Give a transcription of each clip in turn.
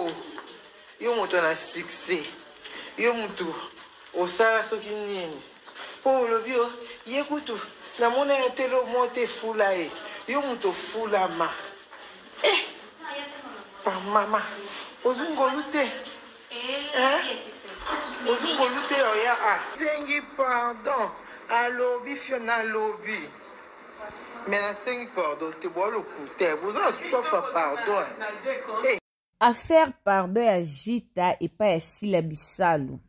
Yo yo moto na succès, yo moto osala soki nini po olobi o ye kutu namona ya te lo moko te efula ye, yo moto ofulama eh mama ozwi ngolu te eh? Ozwi ngolu te oya a sengi pardon alobi fiona alobi mais nasengi pardon te boa lokuta boza na soif ya pardon eh. Affaire pardon ya Jita epai ya Sila Bisalu.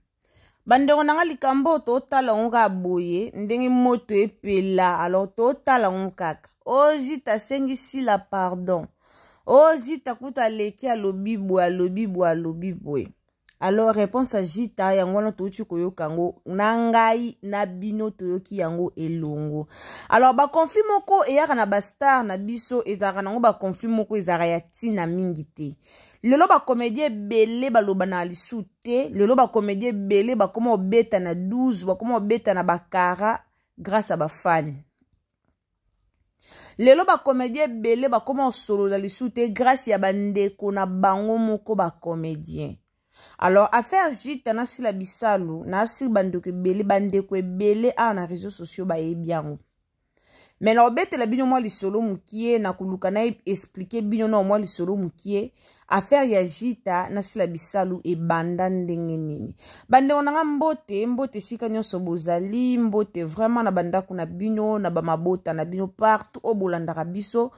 Bandeko na nga likambo oyo totala yango kaka boye ndenge moto epela alors totala yango kaka. O oh, Jita asengi Sila pardon. O oh, Jita kuta aleki alobi boye alobi boye alobi boye. Alors réponse ya Jita yango wana touti koyoka yango na ngai na bino toyoki yango elongo. Alors ba conflit moko eyaka na ba star na biso ezalaka nango ba conflit moko ezalaka ya ntina mingi te. Lelo ba comédien ebele baloba na lisu te, lelo ba comédien ebele bakoma obeta na 12, bakoma obeta na bakara grâce à ba fans. Lelo ba comédien ebele bakoma kosolola lisusu te grâce ya bandeko na bango moko ba comédien. Alors affaire Jita na Sila Bisalu na asili bandeko ebele bandeko ebele awa na réseaux sociaux bayebi yango. Mais na obetela bino mwa lisolo mokie na koluka na expliquer bino na mwa lisolo mokie affaire ya Jita na Sila Bisalu ebanda ndenge nini. Bandeko na nga mbote, mbote esika nyonso bozali, mbote vraiment na bandako na bino, na bamabota na bino partout oyo bolandaka biso.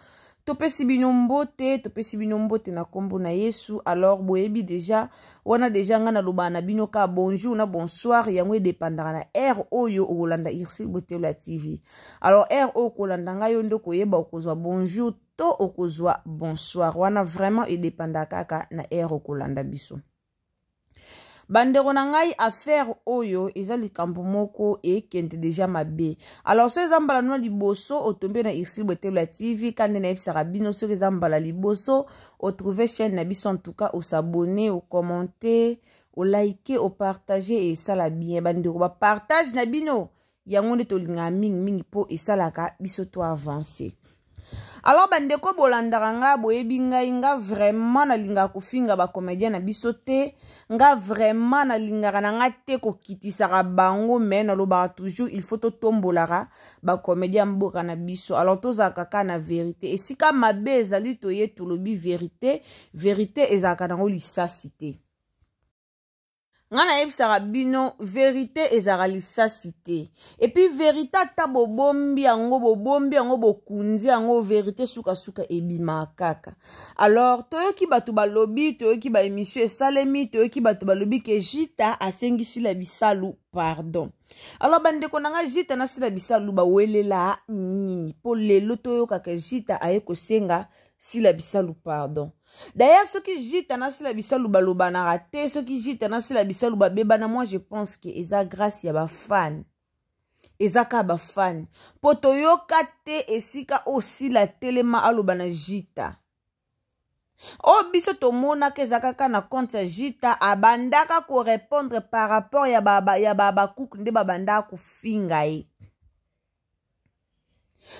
Topesi bino mbote, topesi bino mbote na kombo na Yesu. Alors boyebi deja, wana deja nga nalobaka na bino ka bonjour na bonsoir, yango edependaka na heure oyo okolanda Ursule Botelo ya TV. Alors heure oyo okolanda ngai yo nde okoyeba okozwa bonjour to okozwa bonsoir, wana vraiment edependaka kaka na heure okolanda biso. Bandeko na ngai affaire oyo eza likambo moko ekende deja mabe. Alors soki eza mbala no liboso otombe na Ursule Botelo ya TV, ka nde nayebisaka bino soki eza mbala liboso otrouve chaîne na biso, en tout cas osabonne, okommente, olike, opartage, esala bien. Bandeko bapartage na bino yango nde tolingaka mingimingi mpo esalaka biso to avance. Alors bandeko bolandaka nga, boyebi ngai, nga vraiment nalingaka kofinga bacomédien na biso te, nga vraiment nalingaka na nga te kokitisaka bango, mais nalobaka toujours il faut totombolaka bacomédien ya mboka na biso. Alors tozalaka kaka na vérité, esika mabe ezali toye tolobi vérité, vérité ezalaka nango lisasi te. Nga nayebisaka bino verite ezalaka lisasi te, epuis verite ata bobombi yango, bobombi yango, bokunzi yango, verite sukasuka ebimaka kaka. Alors toyoki bato balobi, toyoki ba émission esalemi, toyoki bato balobi ke Jita asengi Sila Bisalu pardon. Alors bandeko na nga, Jita na Sila Bisalu bawelela nini mpo lelo toyokaka Jita aye kosenga Sila Bisalu pardon? D'ailleurs soki Jita na Sila Bisalu balobanaka te, soki Jita na Sila Bisalu babebana, moi je pense que eza grâce ya bafan, eza kaka bafan mpo toyoka te esika oyo Sila telema aloba na Jita. Oyo biso tomonaka eza kaka na compte ya Jita abandaka korépondre par rapport ya babakuku nde babandaka kofinga ye,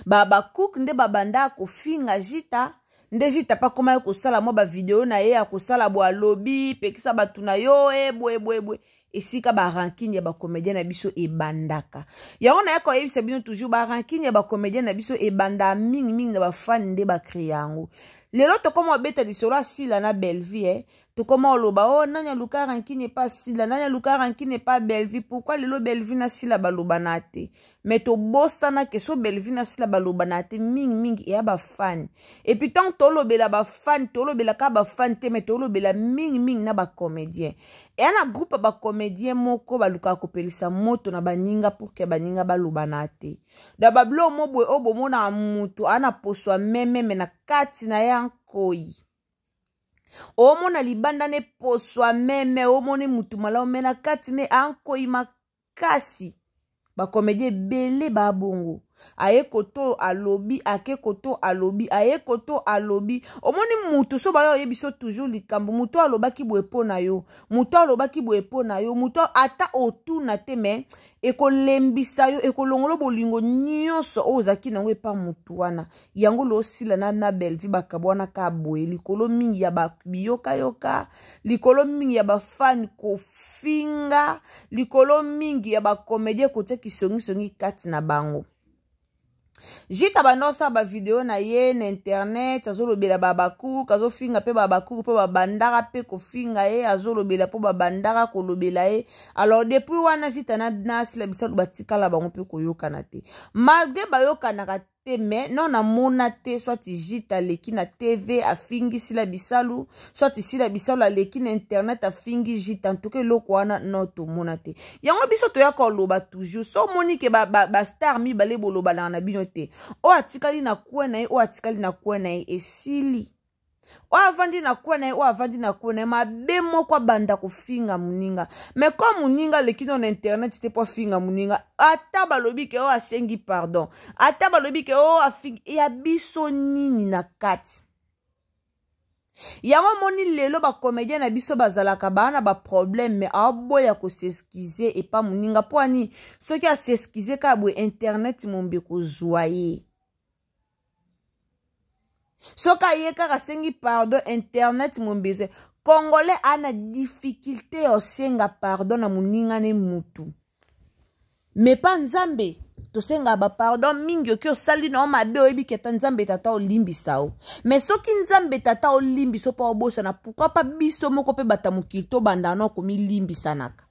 babakuku nde babandaka kofinga Jita, nde Jita mpe akomaki kosala mwa bavideo na ye ya kosala bo alobi pekisa bato na yo e boye boye boye, esika barankine ya bacomédien na biso ebandaka. Yango nayaka koyebisa bino toujours barankine ya bacomédien na biso ebandaka mingimingi na bafani nde bakrea yango. Lelo tokoma obeta lisolo ya Sila na Bellevue, eh. Tokoma oloba o oh, nani aluka rankine epa Sila, nani aluka rankine epa Bellevue, pourquoi lelo Bellevue na Sila balobana te? Mais tobosana ke so Bellevue na Sila balobana te mingimingi eya bafani. Epuis ntango tolobela bafani, tolobela kaka bafani te, mais tolobela mingimingi na bacomédien. Eya na groupe ya bacomédien moko balukaka kopelisa moto na baninga pour ke baninga balobana te. Da babilo mo boye oyo bomonaka moto aa na poso ya mememe na kati na ya nkoi, omona libanda ne poso ya meme, omoni mutu malamu me na kati ne ankoi makasi. Bacomédien ebele babongo. Aye koto alobi, ake koto alobi, aye koto alobi. Omoni mutu so bayo oyebi so toujours likambo, mutu alobaki boye mpo na yo, mutu alobaki boye mpo na yo, mutu ata otuna te, mais ekolembisa yo, ekolongola bolingo nyonso oyo ozalaki nango epa mutu wana. Yango losila na Bellevue bakabwana ka boye, likolo mingi ya ba biyokayoka, likolo mingi ya bafani kofinga, likolo mingi ya bacomédien kotia kisongisongi kati na bango. Jita banda osala bavideo na ye na internet, azolobela babakuku, azofinga mpe babakuku mpe babandaka mpe kofinga ye, azolobela mpo babandaka kolobela ye. Alors depuis wana Jita na Sila Bisalu batikala bango mpe koyokana te, malgré bayokanaka te, mais non namona te soit Jita aleki na TV afingi Sila Bisalu, soit Sila Bisalu aleki na internet afingi Jita. En tout cas eloko wana no tomona te. Yango biso toyaka koloba toujours, so omoni ke bastar mibale bolobanaka na bino te, oyo atikali na coin na ye, oyo atikali na coin na ye, esili. Oyo avandi na coin na ye, oyo avandi na coin na ye, mabe moko abanda kofinga moninga. Mais comme moninga aleki no na internet te mpo afinga moninga, ata balobi ke oyo asengi pardon, ata balobi ke oyo afingi, ya biso nini na kati? Yango moni lelo bacomédien na biso bazalaka baa na baproblème, mais aoboya kos'excuser epa moninga. Mpo ani soki as'excuser kaka boye, internet mombe kozwa ye. Soki aye kaka asengi pardon, internet mombe. Congolais ana difficulté ya osenga pardon na moninga ne mutu, me pa Nzambe tosengaka bapardon mingi. Oki osali na yo mabe, oyebi ke ata Nzambe tata olimbisa yo. Mais soki Nzambe tata olimbisa mpo obosana, pourquoi pa biso moko mpe bato ya mokili tobanda na komilimbisanaka?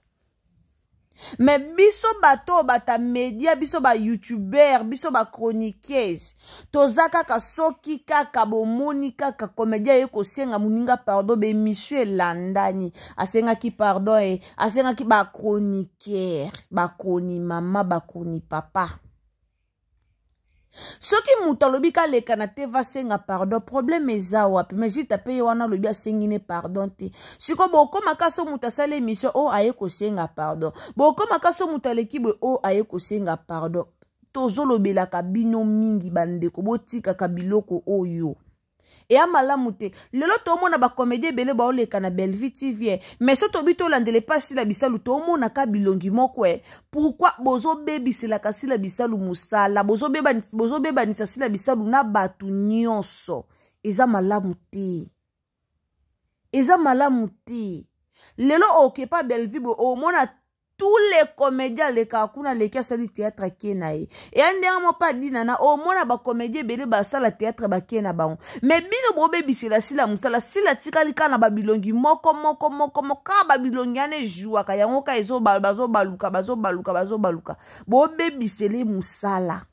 Mais biso bato oyo bata media, biso bayoutubeur, biso bachroniqueuse, toza kaka soki kaka bomoni kaka comédien aye kosenga moninga pardon, baémission elandani, asengaki pardon e asengaki. Bachroniqueur, bachroni mama, bachroni papa, soki moto alobi kaleka na te vasenga pardon, problème eza wapi? Mais Jita mpe ye wana alobi asengi ne pardon te. Sikoyo bokomaka so moto asali émission oyo aye kosenga pardon, bokomaka so moto aleki boye oyo aye kosenga pardon. Tozolobelaka bino mingi bandeko, botikaka biloko oyo eya malamu te. Lelo tomona bacomédien ebele baoleka na Bellevue TV, mais so tobi tolandela epa Sila Bisalu, tomonaka bilongi moko e. Pourquoi bozobebiselaka Sila Bisalu mosala? Bozobebanisa Sila Bisalu na bato nyonso. Eza malamu te, eza malamu te. Lelo okepa Bellevue boye, omona tous les comédiens alekaka kuna, aleki asali théâtre, ake na ye. Eya ndenge mo mpe adina na omona bacomédien ebele basala théâtre, bake na bango. Mais bino bobebisela Sila mosala. Sila tikali kaka na babilongi moko moko moko moko, kaka babilongi wana ejouaka yango kaka, bazobaluka, bazobaluka, bazobaluka. Bobebisele mosala,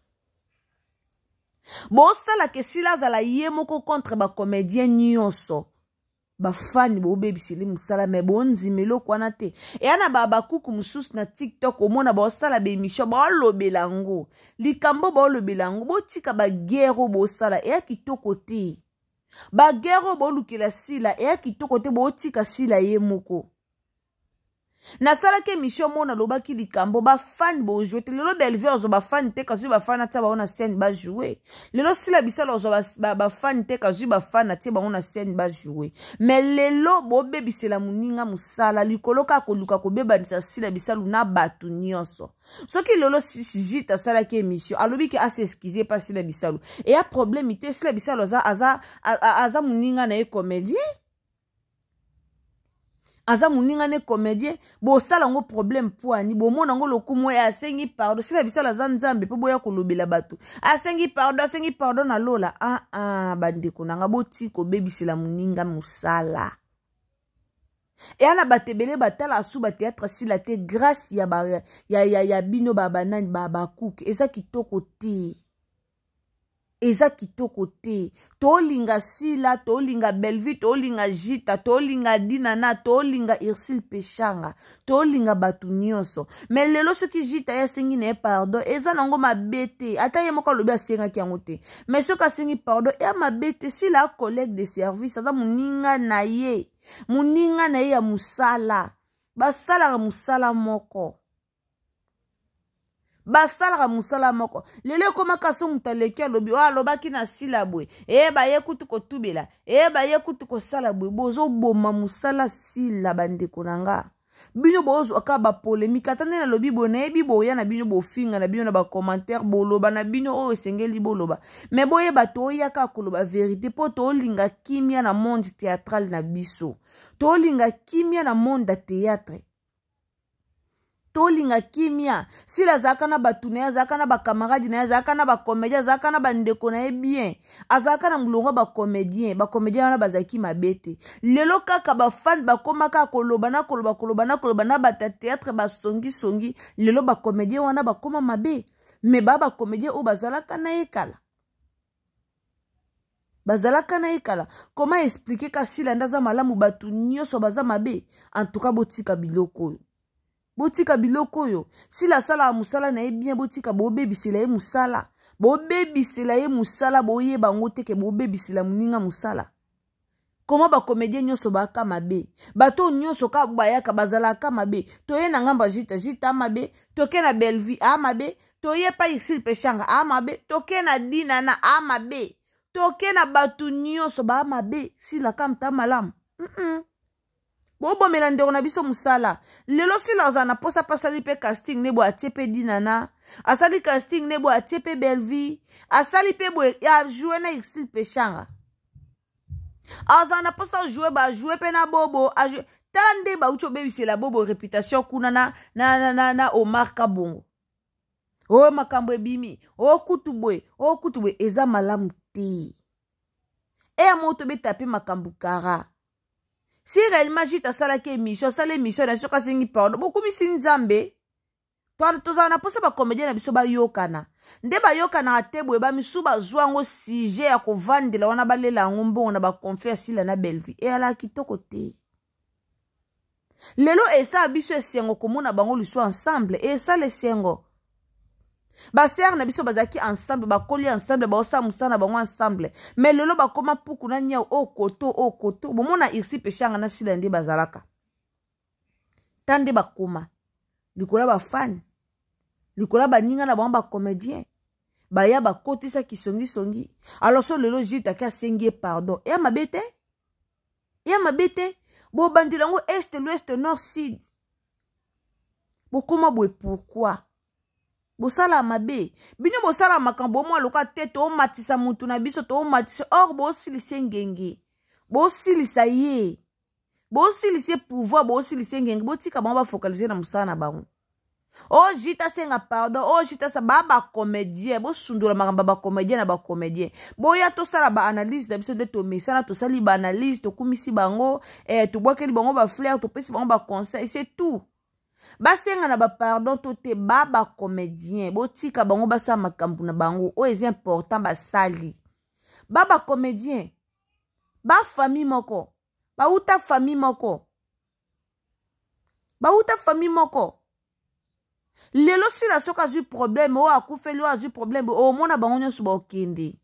bosalaka esila azala ye moko contre bacomédien nyonso. Bafani bobebiseli mosala, me bondima eloko wana te. Eya na babakuku mosusu na TikTok, omona baosala baémission, baolobela yango likambo, baolobela yango. Botika baguerre oyo bosala, eya kitoko te. Baguerre oyo bolukela Sila eya kitoko te. Botika Sila ye moko. Nasalaki émission moko, nalobaki likambo bafani bojouer te. Lelo Bellevue azwa bafani te, kazwi bafani atia bango na scène bajouer. Lelo Sila Bisala azwa bafani te, kazwi bafani atie bango na scène bajouer. Mais lelo bobebisela moninga mosala likolo kaka koluka kobebanisa Sila Bisalu na bato nyonso. Soki lelo Jite asalaki émission, alobi ke as'excuser pa Sila Bisalu, eya problème te. Sila Bisalu aza moninga na ye comédien, aza moninga ne comédien. Bosala yango problème po ani bomona yango lokumu oyo asengi pardon. Sila Bisala aza Nzambe mpo boya kolobela bato asengi pardon, asengi pardon na lola? Ah, ah, bandeko na nga, boti kobebisela moninga mosala. Eya na bato ebele batala asu bathéâtre Sila te grâce ya, ba, ya, ya, ya bino banani bakuke. Eza kitoko te, eza kitoko te. Tolinga Sila, tolinga Bellevue, tolinga Jita, tolinga Dinana, tolinga Ursile Peshanga, tolinga bato nyonso. Mais lelo soki Jita ye asengi na ye pardon, eza nango mabe te. Ata ye moko alobi asengaki yango te, mais soki asengi pardon, eya mabe te. Sila collègue de service, aza moninga na ye, moninga na ye ya mosala, basalaka mosala moko. Basalaka mosala moko. Lelo ekomaka so moto aleki alobi oyo alobaki na sila boye, e baye kutu kotubela, e baye kutu kosala boye. Bozoboma mosala sila, bandeko na nga. Bino bozwa kaka bapolemike. Ata nde nalobi boye, nayebi boya na bino, bofinga na bino na bacommentaire, boloba na bino oyo esengeli boloba, me boyeba toya kaka koloba verité, mpo tolinga kimia na monde théâtral na biso, tolinga kimia na monde ya théâtre, tolinga kimia. Sila azalaka na bato na ye, azalaka na bakamaradi na ye, azalaka na bacomédien, azalaka na bandeko na ye bien, azalaka na molongo ya bacomédien. Bacomédien wana bazalaki mabe te. Lelo kaka bafane bakoma kaka koloba na koloba, koloba na koloba na bato ya théâtre basongisongi. Lelo bacomédien wana bakoma mabe, me ba bacomédien oyo bazalaka na ye kala, bazalaka na ye kala. Comment expliquer ka Sila nde aza malamu, bato nyonso baza mabe? En tout cas, botika biloko oyo, botika biloko oyo. Sila asalaka mosala na ye bien, botika bobebisela ye mosala, bobebisela ye mosala. Boyeba yango te ke bobebisela moninga mosala. Koma bacomédien nyonso baka mabe, bato nyonso ka bayaka bazalaka mabe. Toye na ngambo ya Jita, Jita mabe, toke na Bellevue a mabe, toye pa Ursule Peshanga a mabe, toke na Dinana a mabe, toke na bato nyonso ba mabe. Sila kamta malamu. Bobomela ndeko na biso mosala. Lelo Sila azala na posa mpe asali mpe casting ne boye, atie mpe Dinana, asali casting ne boye, atie mpe Bellevue, asali mpe boye, ajoue na Ursule Peshanga. Azala na mposa ajoue, bajoue mpe na Bobo ajoue. Tala nde bauti obebisela Bobo réputation kuna na Omar Kabongo. Oyo makambo ebimi, oyo kutu boye, oyo kutu boye, eza malamu te. Eya moko tobeta mpe makambo kara. Si réellement Jite asalaki émission, asala émission na soki asengi pardon, bokumisi Nzambe. Tozala na mposa bacomédien na biso bayokana, nde bayokanaka te boye. Bamisu bazwa yango sujet ya kovandela wana, balela yango mbongo na baconflit ya Sila na Bellevue. Eyalaka kitoko te. Lelo esala biso esengo komona bango liso ensemble, esala esengo. Basere na biso bazalaki ensemble, bakoli ensemble, baosala mosala na bango ensemble, mais lelo bakoma mpuku na niau, oyo koto, oyo koto. Bomona Irsi Peshanga na Sila nde bazalaka ta nde bakoma likolo ya bafani, likolo ya baninga na bango bacomédien, baya bakotisa kisongisongi. Alors so lelo Jite ake asengi ye pardon, eya mabe te, ya mabe te. Bobandela yango est, l'ouest, nord, sud, bokoma boye. Pourquoi bosala mabe? Bino bosala makambo omwa loka te. Tomatisa mutu na biso, tomatisa or bosilisa ngenge, bosilisa ye, bosilisa ye pouvoir, bosilisa ye ngenge. Botika bango bafocalize na mosala na bango. O Jita asenga pardon, o Jita sa ba bacomédien, bosundola makambo ya bacomédien na bacomédien. Boya tosala baanalyse na biso nde tomesana, tosali baanalyse, tokumisi bango, tobwakeli bango bafleur, topesi bango baconseil, c'est tout. Basenga na bapardon to te, ba bacomédien botika bango basala makambo na bango oyo eza important. Basali ba bacomédien, bafamille moko, bauta famille moko, bauta famille moko. Lelo Sila soki azwi problème, oyo akufeli, oyo azwi problème, omona bango nyonso baokende.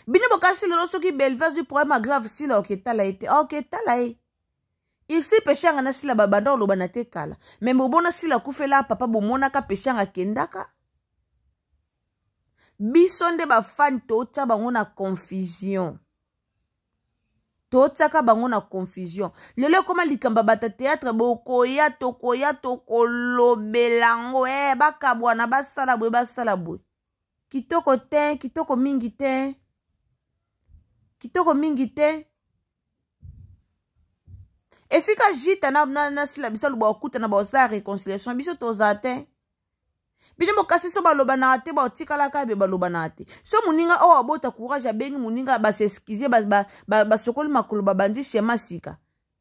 Bino bokasi lelo soki Belve azwi problème ya grave, Sila oketala ye te, oketala ye. Isi Peshanga na Sila babanda koloba na te kala, me bobona Sila akufela papa, bomonaka Peshanga akendaka. Biso nde bafani totya bango na confusion, totiaka bango na confusion. Lelo ekoma likambo ya bato théâtre, bokoya, tokoya, tokolobela yango. Bakabwana, basala boye, basala boye, kitoko te, kitoko mingi te, kitoko mingi te. Esika Jita na Sila biso aloba okutana, baosala réconciliation, biso toza te. Bino bokasi so balobanaka te, baotikalaka be balobanaka te. So moninga oyo abota courage, abengi moninga, bas'excuse, basokoli makolo, babandi schéma sika,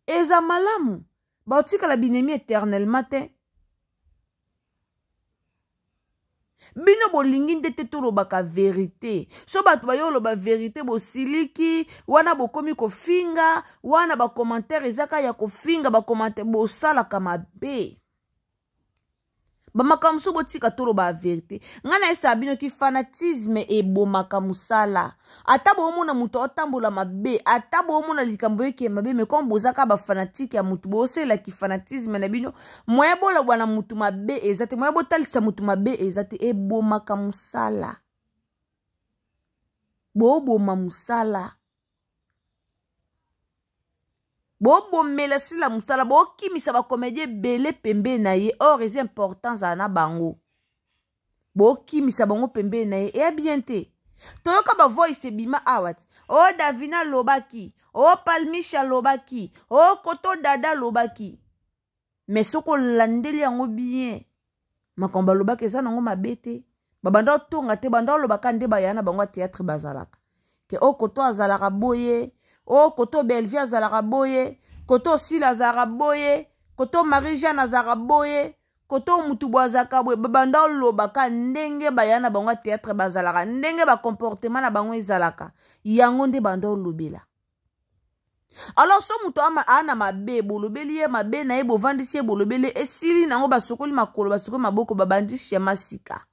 eza malamu. Baotikala binemi éternellement te. Bino bolingi nde te tolobaka verité. So bato bayo oloba verité, bosiliki wana, bokomi kofinga wana, bacommentaire ezaka ya kofinga, bacommentaire bosalaka mabe. Bamakambo mosusu botika toloba verité. Ngai nayesaka bino ki fanatisme ebomaka mosala. Ata bomona moto aotambola mabe, ata bomona likambo eke mabe, mais comme boza kaka bafanatike ya motu, bosalela ki fanatisme na bino, moya bolobwa na motu mabe eza te, moya botalisa motu mabe eza te. Ebomaka mosala, boboma mosala, bobomela sila mosala, bokimisa bakomedie ebele pembeni na ye. Or eza important zala na bango, bokimisa bango pembeni na ye, eya bien te. Toyoka bavoice ebima awa ti o oh, Davina alobaki, o oh, Palmisha alobaki, o oh, Koto Dada alobaki. Me soki olandeli yango bien, makambo balobaki eza nango mabe te. Babanda otonga te, banda olobaka nde baya na bango ya théâtre bazalaka ke o oh, Koto azalaka boye, o oh, Koto Bellevue azalaka boye, Koto Sila azalaka boye, Koto Marie Jeanne azalaka boye, Koto mutu bo azalaka boye. Babanda olobaka ndenge baya na bango ya théâtre bazalaka, ndenge bacomportement na bango ezalaka, yango nde banda olobela. Alors so moto aa na mabe, bolobeli ye mabe na ye, bovandisi ye, bolobeli ye, esili nango, basokoli makolo, basokoli maboko, babandi shema sika.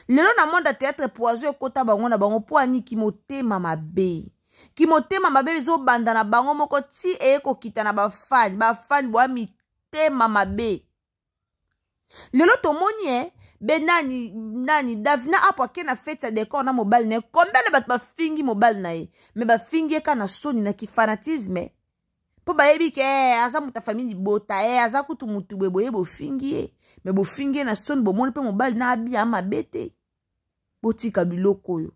Lelo na monde ya théâtre, poison ekota bango na bango mpo ani kimotema mabe. Kimotema mabe ezobanda na bango moko ti eye kokita na bafani. Bafani boya mitema mabe. Lelo tomoni e be nani nani Davina apo ake na fete ya decor na mobali na ye, combien de bato bafingi mobali na ye, me bafingi ye ka na soni na kifanatisme, mpo bayebi ke eh, aza moto ya famille libota, eh, aza kutu motu boye boye, bofingi ye, me bofingi ye na soni. Bomoni mpe mobali na abia mabe te. Botika biloko oyo.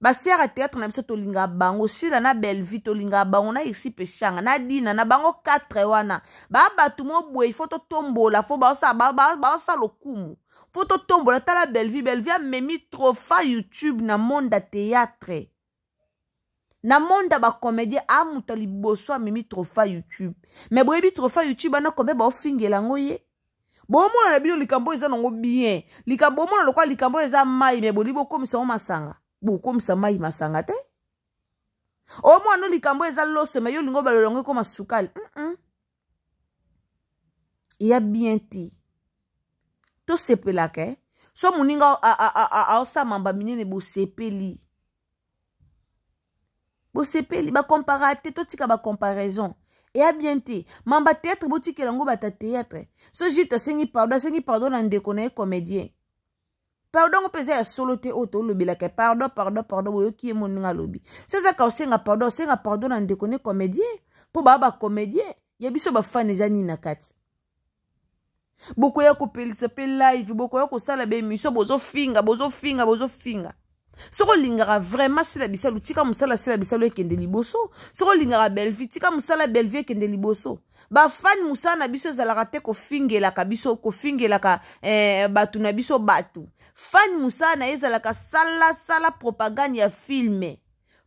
Basere ya théâtre na biso tolingaka bango, Sila na Bellevue tolingaka bango, na Ixi Peshanga na Dina na bango 4 wana baa bato mo boye. Fo totombola, fo baosala lokumu, fo totombola. Tala Bellevue, Bellevue amemi trofa YouTube na monde ya théâtre, na monde ya bacomédien, amuta liboso amemi trofa YouTube. Me boyebi trofa YouTube wana kombe baofingela yango ye. Bomona na bino likambo eza nango bien, likambo bomona lokola likambo eza mai, me bolingi bokomisa ngo masanga, bokomisa mai masanga te. Omona no likambo eza loso, me yo olingi obalola yango ekoma sukali. Ya bien te. Tosepelaka eh? So moninga aosala mamba minene, bosepeli, bosepeli, bakompara te. Totika bacomparaison, eya bien te. Mamba théâtre botikela yango bata théâtre. So Jite asengi pardon, asengi pardon na ndeko na ye comédien. Pardon ngo mpe eza ya solo te. Oyo tolobelaka pardon, pardon, pardon, boyoki ye moninga alobi so ezaka osenga pardon, osenga pardon na ndeko ne comédien, mpo baa bacomédien ya biso. Bafane eza nini na kati? Bokoya kopelisa mpe live, bokoya kosala baemission, bozofinga, bozofinga, bozofinga. Soki olingaka vraiment Sila Bisalu, tika mosala Sila Bisalu ekende liboso. Soki olingaka Bellevue, tika mosala Bellevue ekende liboso. Bafani, mosala na biso ezalaka te kofingelaka biso, kofingelaka eh, bato na biso. Bato fani, mosala na ye ezalaka salasala propagande ya filme,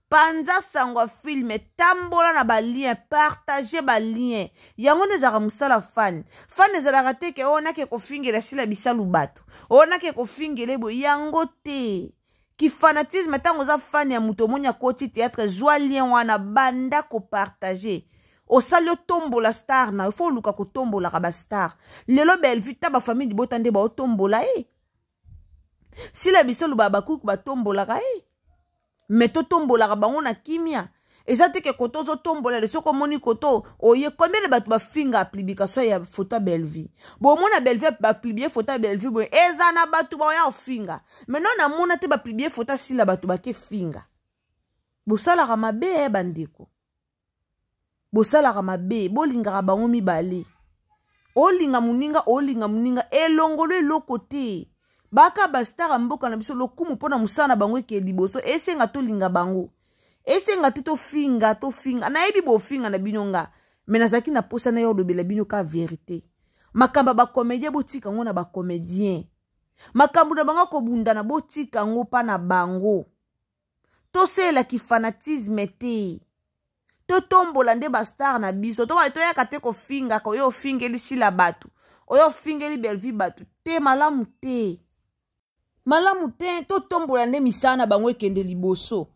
panza sango ya filme, tambola na balien, partage balien, yango nde ezalaka mosala fani. Fani ezalaka te ke oyo nake kofingela Sila Bisalu bato, oyo nake kofingela eboye, yango te. Kifanatisme, ntango oza fani ya moto, omoni akoti théâtre, zwa lien wana, banda kopartage, osali otombola star na yo. Fo oluka kotombolaka bastar. Lelo Bellevue ta bafamille libota nde baotombola ye. Sila Bisalu ba bakuku batombolaka ye, me totombolaka bango na kimia. Eza te ke koto ozotombola le, soki omoni koto oye, combien de bato bafinga publication ya foto ya Bellevue? Bomona Bellevue bapublie foto ya Bellevue boye, eza na bato baoya kofinga. Maintenant namona te bapublie foto ya Sila, bato bake finga. Bosalaka mabe eh, bandeko, bosalaka mabe. Bolingaka bango mibale. Olinga moninga, olinga moninga, elongolo eloko te. Baka bastar ya mboka na biso, lokumu mpo na mosala na bango eke liboso. Esenga tolinga bango, esenga te tofinga, tofinga. Nayebi bofinga na bino nga, me nazalaki na posa na yo olobela bino ka verité. Makambo ya bacomédien, botika yango na bacomédien. Makambo na bango kobundana, botika yango mpa na bango. Tosalela kifanatisme te, totombola nde bastar na biso. Toyaka te kofingaka oyo ofingeli Sila bato, oyo ofingeli Bellevue bato te. Malamu te, malamu te. Totombola nde misala na bango ekende liboso.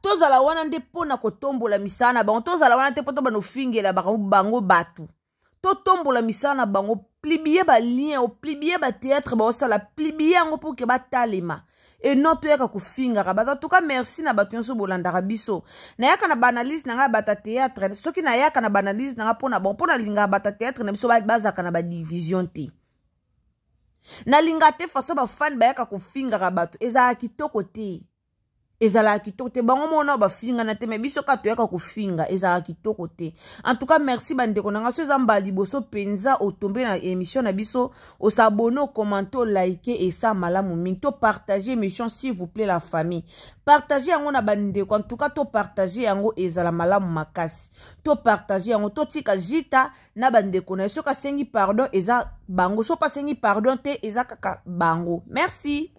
Tozala wana nde mpo na kotombola misala na bango. Tozala wana te mpo tobanda ofingela bango bato. Totombola misala na bango. Publie balien, opublie batheatre baosala, publie yango mpo ke batalema eno toyaka kofingaka bato. Atuka merci na bato nyonso bolandaka biso. Nayaka na baanalyse na ngai ya bato ya théâtre. Soki nayaka na baanalyse na ngai mpona bon, mpo nalingaka bato ya théâtre na biso bazalaka na badivision te. Nalinga te façon bafani bayaka kofingaka bato, ezalaka kitoko te, ezalaka kitoko te. Bango mona bafingana te, me biso kaka toyaka kofinga, ezalaka kitoko te. En tout cas, merci bandeko na nga. So eza mbala liboso mpenza otombe na émission na biso, osabone, okommente, olike, esa malamu mingi. Topartage émission, s'il vous plaît, la famille, partage yango na bandeko. En tout cas, topartage yango, ezala malamu makasi. Topartage yango, totika Jita na bandeko na ye. Soki asengi pardon, eza bango. Soki asengi pardon te, eza kaka bango. Merci.